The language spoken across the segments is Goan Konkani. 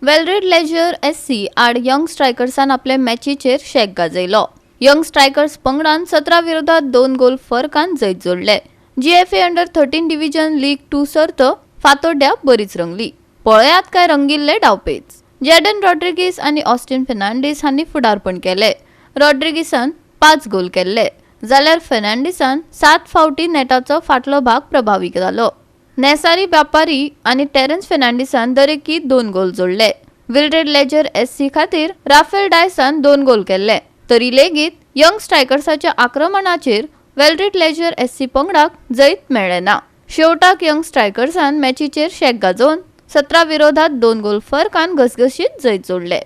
वेलरेड लेजर एससी आड यंग स्ट्रायकर्सान आपले मॅचीचेर शेक गाजयलो. यंग स्ट्रायकर्स पंगडान 17 विरोधात 2 गोल फरकान जैत जोडले. जीएफए अंडर 13 डिव्हिजन लीग 2 सर्त फातोड्ड्या बरीच रंगली. पळयात काय रंगिल्ले डावपेच. जेडन रॉड्रिगीस आनी ऑस्टिन फेर्नांडीस हांणी फुडारपण केले. रॉड्रिगीसान 5 गोल केल्ले जाल्यार फेर्नांडीसान 7 फावटी नेटाचो फाटलो भाग प्रभावी जालो. नेसारी व्यापारी आनी टेरन्स फेर्नांडीसान दरेकी 2 गोल जोडले. विल्ड्रेड लेजर एससी खातीर राफेल डायसान 2 गोल केल्ले. तरी लेगीत यंग स्ट्रायकर्साच्या आक्रमणाचेर वेलरेड लेजर एससी पंगडाक जैत मेळ्ळें ना. शेवटाक यंग स्ट्रायकर्सान मॅचीचेर शेक गाजोवन 17 विरोधात 2 गोल फरकान घसघशीत जैत जोडले.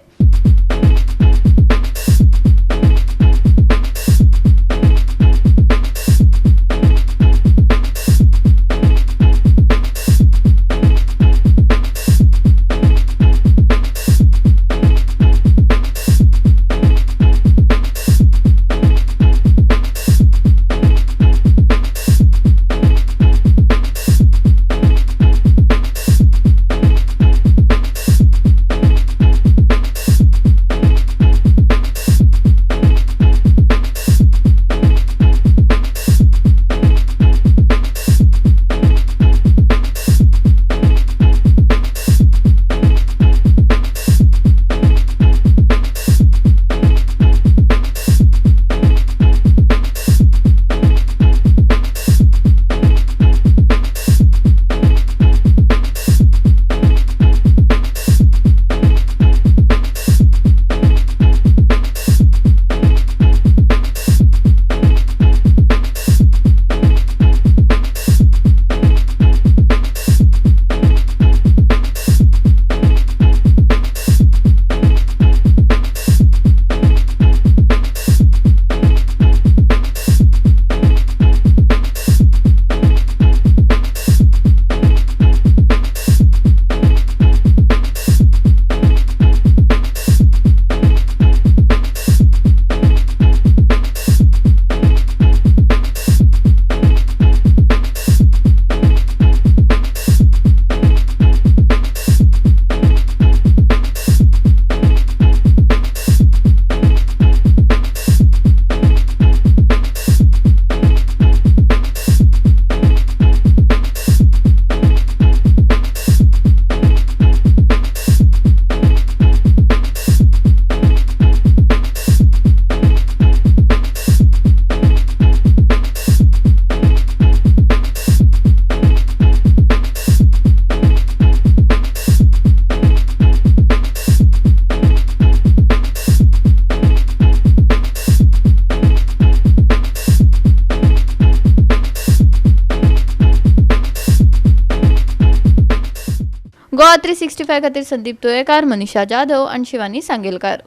गोवा 365 खातीर संदीप तुयेकार, मनीषा जाधव आनी शिवानी सांगेलकार.